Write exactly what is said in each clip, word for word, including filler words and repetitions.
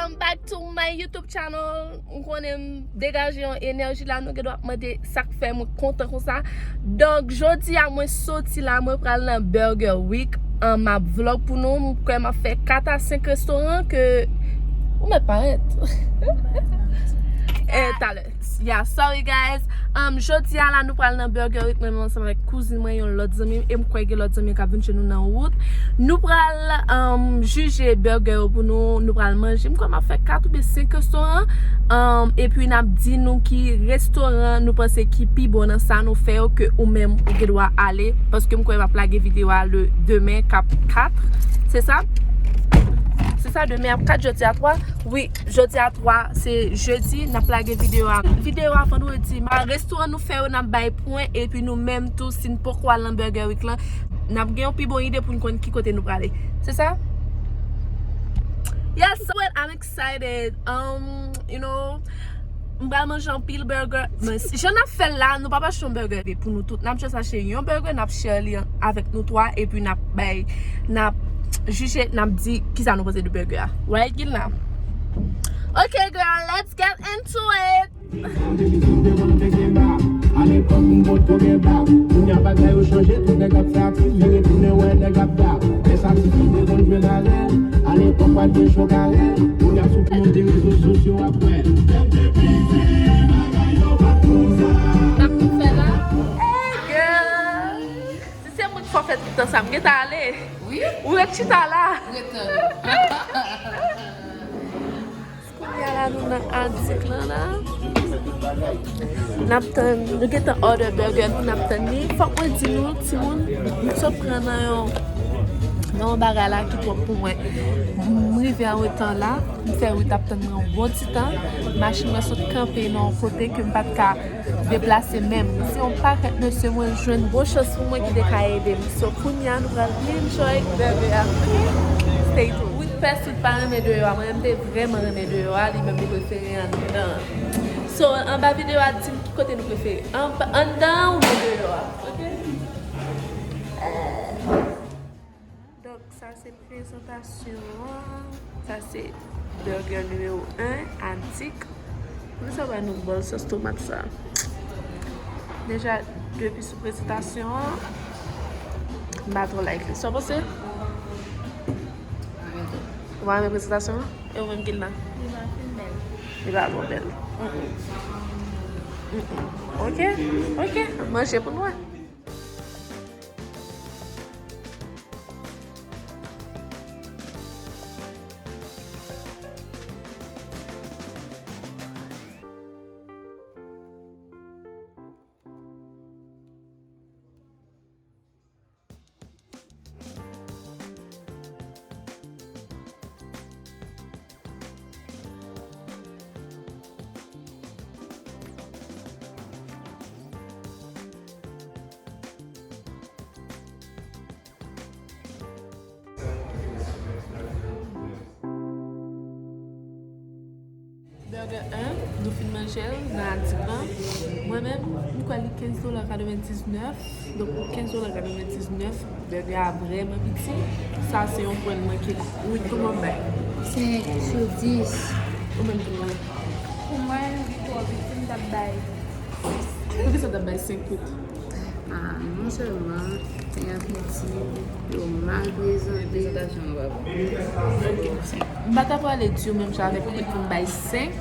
Welcome back to my YouTube channel. M konnen m degaje yon enèji la, nou gen dwa ap mande sa k fè mwen kontan konsa. Donk, jodi a mwen soti la, mwen pral nan Burger Week. An, m ap vlog pou nou. M kwè m ap fè kat a senk restoran ke ou mèt parèt. Eh, talè. Yeah, sorry guys. Um, jodi a la, nou pral nan Burger Week, mwen menm ansanm avèk kouzin mwen, yon lòt zanmi m, e m kwè gen lòt zanmi k ap vin chez nou nan wout. Nou pral, um, jije burger yo pou nou, nou pral manje. M kwè m ap fè kat oubyen senk restoran. Um, epi n ap di nou ki restoran nou panse ki pi bon nan sa nou fè yo ke ou menm ou gen dwa ale. Paske m kwè m ap lage videyo a le demen k ap kat. Se sa? Se sa, demen ap kat, jodi a twa. Wi, jodi a twa, se jedi, n ap lage videyo a. Videyo a vandredi. Ma restoran nou fè yo, n ap bay pwen, epi nou menm tou, si n poko al nan Burger Week lan, n ap gen yon pi bon ide pou n konn ki kote nou prale. Se sa? Yes, so I'm excited. Um, you know, m pral manje anpil burger. Men si jan n ap fè l la, nou p ap achte yon burger pou nou tout. N ap just achte yon burger, n ap share li avèk nou twa, epi n ap bay, n ap jije, n ap di kisa nou panse de burger a. Right, Gilna? Ok, girl, let's get into it! Alepòk m potko gen bab. Kounye a bagay yo chanje, tout nèg ap fè atis, vire tounen wè nèg ap dab. Lè sa ti fi te konn jwe larèl, alepòk pa t gen cho karèl. Kounye a sou tout rezo sosyo ap wè. Sa pou fè la? Hey girl! Si se moun k fè tout tan sa, m gentan ale. Wi. Ou ret chita la. Ret tann. Kounye a la, nou nan Adik lan la. N ap tann, nou gentan order burger nou, n ap tann li. Fòk mwen di nou, timoun, m sot pran nan yon, nan yon bagay la ki twòp pou mwen. M rive an reta la, m fè wout ap tann mwen yon bon ti tan. Machin mwen sot kanpe nan yon kote ke m pa t ka deplase menm. Se yon pakèt mesye mwen jwenn, bon chans pou mwen ki te ka ede m. So, kounye a, nou pral enjoy burger a. Stay tuned. Wi, pèsonn pa renmen deyò a. Mwen menm, m te vrèman renmen deyò a. Li menm, li prefere anndan. So, anba videyo a, di m ki kote nou prefere. Anba, anndan oubyen deyò a. Ok? Donk, sa se prezantasyon an. Sa se burger nimewo en, Adik. Kounye sa, ba nou bòl sòs tomat sa. Deja, depi sou prezantasyon an, m pa twò like li. Sa w panse? Ou pa renmen prezantasyon an? E ou menm, Gilna? Li pa fin bèl. Li pa bon bèl. Mm-mm. Mm-mm. Ok, ok. Manje pou nou wè. Burger en, nou fin manje l nan Adik lan. Mwen menm, m kwè li kenz dola katrevendiznèf. Donk, pou kenz dola katrevendiznèf, burger a vrèman piti. Sa se yon pwen m manke la. Wi, kòman w bay? Senk sou dis. Ou menm, kòman? Pou mwen, li twò piti, m t ap bay sis. Poukisa w t ap bay senk? Ah, non sèlman, pen an piti, yo mal prezante. Prezantasyon an pa bon. M pa ta prale di w menm jan avèk kwit pou m bay senk,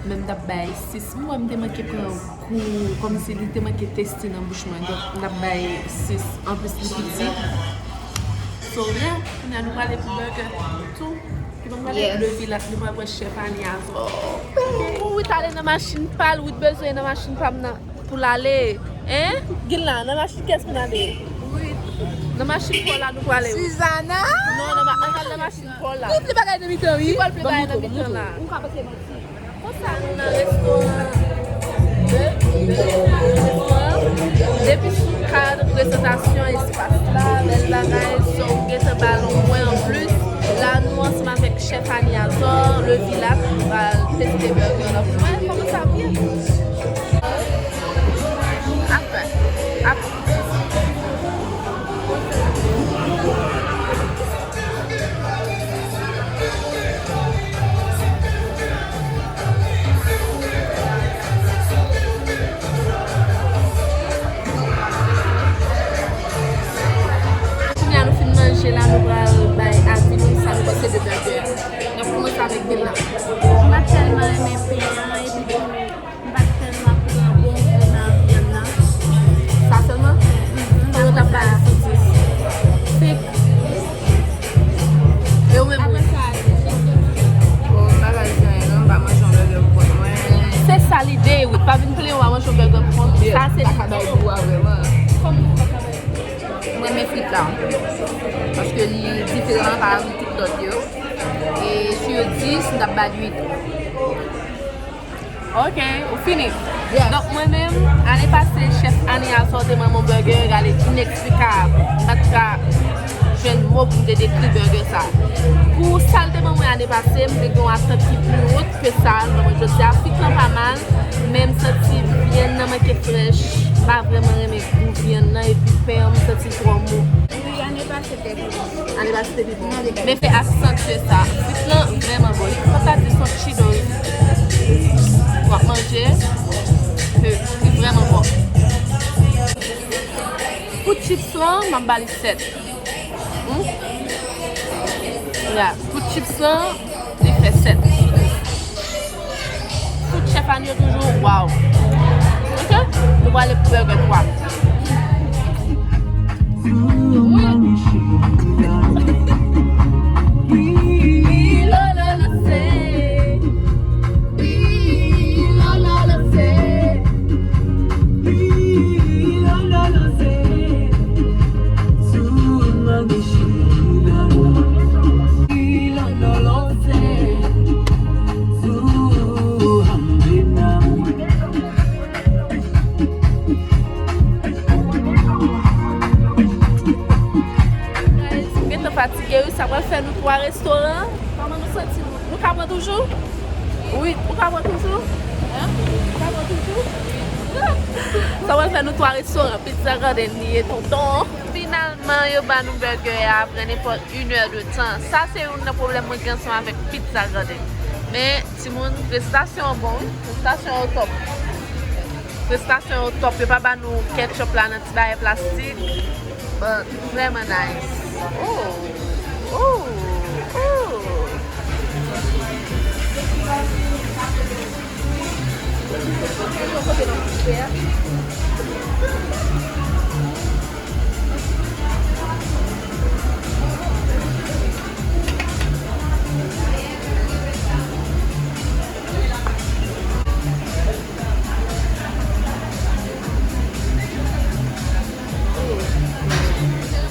men m t ap bay sis. M wè m te manke pran gou, kòmsi li te manke teste nan bouch mwen. Donk, m t ap bay sis. Anplis, li piti. So, yeah, kounye a nou prale pou burger tou. Ki ban m gade le Vilat, nou pral wè chèf Aniazò. Pou Wit ale nan machin pa l, Wit bezwen nan machin pa m nan pou l ale. Hein? Gilna, nan machin kiyès pou n ale? Nan machin pa w la nou prale. Suzana? Non, nan ma-, ann al nan machin pa w la. Li vle bagay nan mitan, wi. Li pral vle bagay nan mitan la. Ou ka pase manti. Konsa, nou nan restoran. Depi sou kad, prezantasyon, espas la, bèl bagay, so ou gentan ba l yon pwen anplis. La, nou ansanm avèk chèf Aniazò, le Vilat, nou pral teste burger la pou nou wè kòman sa pou ye. Apre, apre. Stay La nou pral bay avi nou sa nou panse de bègè a. N ap kòmanse avèk Vina. M pa tèlman renmen pen an, epi tou, m pa tèlman pran bon gou nan vyann nan. Sa sèlman? Mhm. Konbyen w t ap ba li sou dis? Senk. E ou menm? Apre sa, bon, m pa ba li anyen non, m pa manje yon bègè pou kont mwen. Se sa lide, wi. Pa vin plenyen w a manje yon bègè pou kont ou. Sa se lide. Yes, m pa ka bay gou a vrèman. Kòman ou pa ka bay gou? M renmen frit la. Paske li diferan pa tout lòt yo. E sur dis, m t ap ba l uit. Ok, ou fini? Yes. Donk, mwen menm, ane pase, chèf Ania sòti ban mwen yon bègè, gade, ineksplikab. M pa t ka jwenn mo pou m te dekri bègè sa. Pou sa l te ban mwen ane pase, m te gen yon atant ki pi wot ke sa l ban mwen jodi a. Frit lan pa mal, men m santi vyann nan manke frèch. M pa vrèman renmen gou vyann nan, epi pen an, m santi l twò mou. Wi, ane pase te bon. Ane pase te pi bon. Men fè aksantye sa. Frit lan vrèman bon. Li konsa di son Cheetos w ap manje. Ke li vrèman bon. Pou chips lan, m ap ba li sèt. Hmm? Ya, pou chips lan, li fè sèt. Tout chèf Ania toujou, waw. Ok? Nou prale pou bègè twa. Guys, m gentan fatige, wi, sa pral fè nou twa restoran. Kòman nou santi nou? Nou ka pran toujou? Wi, ou ka pran toujou? Hein? Ou ka pran toujou? Sa pral fè nou twa restoran. Pizza Garden li ye, tonton. Finalman, yo ba nou bègè a apre nenpòt inè de tan. Sa se youn nan pwoblèm mwen gen ansanm avèk Pizza Garden. Men, timoun, prestasyon an bon, wi. Prestasyon an o top. Prestasyon an o top. Yo pa ba nou ketchup la nan ti bagay plastik. But, vrèman nice. Oh! Oh! Oh!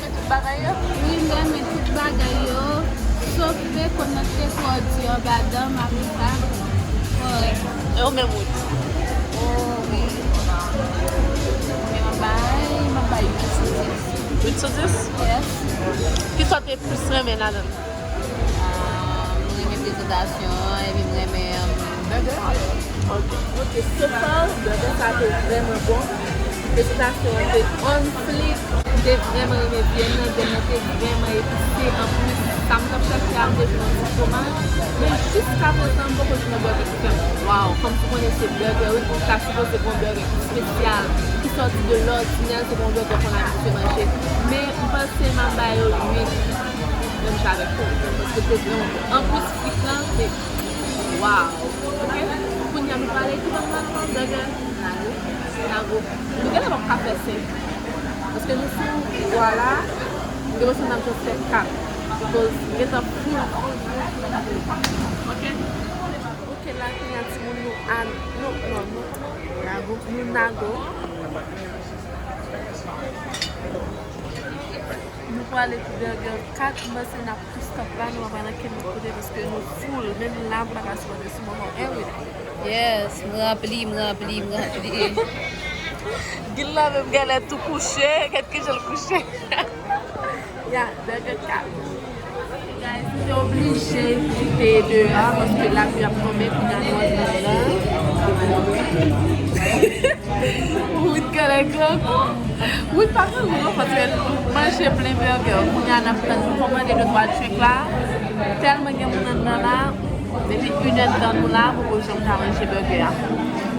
Tout bagay yo? Wi, m renmen tout bagay yo. Sof bacon nan ki te twò di anba dan m, apre sa, kòrèk. E ou menm, Ruth? Oh, wi. Mwen menm, m ap bay, m ap bay uit sou dis. Uit sou dis? Yes. Kisa w te plis renmen ladan l? Ah, m renmen prezantasyon an, epi m renmen, um, bègè a. Ok. Ok, so far, bègè sa te vrèman bon. Prezantasyon an te on fleek. M te vrèman renmen vyann nan, vyann nan te vrèman epise. Anplis, sa m t ap chèche a, m te jwenn yon ti tomaj. Men jiskaprezan, m poko jwenn yon bègè ki fè m, waw, kòmsi w konnen se bègè, wi, ta sipoze gen yon bègè ki espesyal, ki sòti de lòdinè, se pa yon bègè konn abitye manje. Men m panse m ap ba yo uit. Menm jan avèk ou. Paske te vrèman bon. Anplis, frit lan, se waw. Ok? Kounye a, nou prale ki bann nan, bègè? Nago. Nago. Nou genlè p ap ka fè senk. Paske nou sou twa la, nou genlè ap fè kat. Because nou gentan full, full, full, full, full. Ok? Ok, la, kounye a, timoun, nou a, nou, non, nou, nago, nou nago. Nou prale pou bègè kat, m panse n ap tou stop la, nou pa pral nan kenn lòt kote paske nou full, menm la m pa ka sipòte sou moman. Anyway. Yes, m ranpli, m ranpli, m ranpli. Gil la menm genlè tou kouche, gad kijan l kouche. Ya, bègè kat. Guys, m te oblije kite deyò a paske lapli ap tonbe, kounye a nou antre anndan. Wi, t genlè grangou. Wi, pa grangou non, paske manje plen bègè. Kounye a n ap tann nou kòmande de twa drink la. Tèlman gen moun anndan la, depi inèdtan nou la, poko janm ka manje bègè a.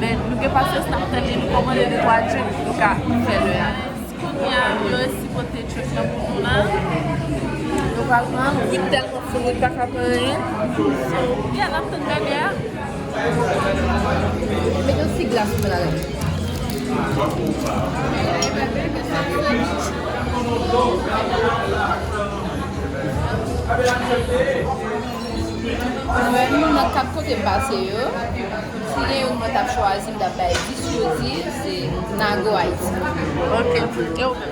Men nou gen pasyans, n ap tann li, nou kòmande de twa drink pou nou ka fè lè a. Kounye a, yo resi pote drink lan pou nou la. Pral pran, Wid tèlman fout, Wid pa ka pran anyen. So, yeah, n ap tann bègè a. Met yon ti glas pou mwen ladan. Nan kat kote m pase yo, si gen youn mwen t ap chwazi, m t ap bay dis sou dis, se Nago Haiti. Ok. E ou menm?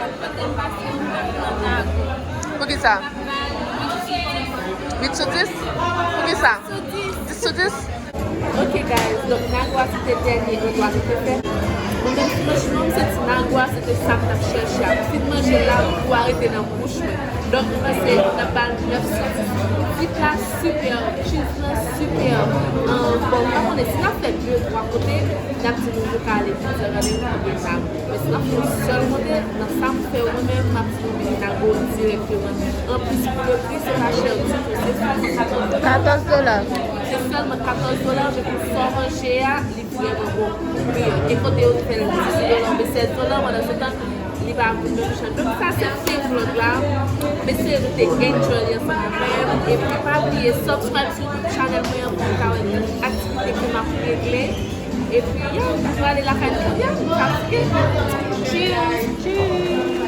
Poukisa? Uit sou dis? Poukisa? Dis sou dis? Ok, guys, donk Nago a se te dènye endwa nou te fè. Mwen menm, franchman, m santi Nago a se te sa m t ap chèche a. Fin manje la, gou a rete nan bouch mwen. Donk, mwen panse n ap ba l nèf sou dis. Vit la sipè, cheese lan sipè. Ahn, bon, m pa konnen si n ap fè de, twa kote, n ap di nou nou ka ale Pizza Garden oubyen Nago. Men si n ap fè yon sèl kote, nan sa m fè yo mwen menm, m ap di nou vini Nago dirèkteman. Anplis, pou le pri, se pa chè ditou. Se sèlman katòz dola. Se sèlman katòz dola, men pou sa w manje a, li vrèman bon. Wi, gen kote yo fè l dizuit dola oubyen sèz dola, pandan se tan, li pa vin menm jan. Donk, sa se fen vlòg la. M espere nou te enjoy li ansanm avè m. Epi, pa bliye, subscribe sou YouTube channel mwen an pou nou ka wè tout aktivite ke m ap regle. Epi, yeah, m prale lakay nou kounye a, m fatige. Cheers! Cheers!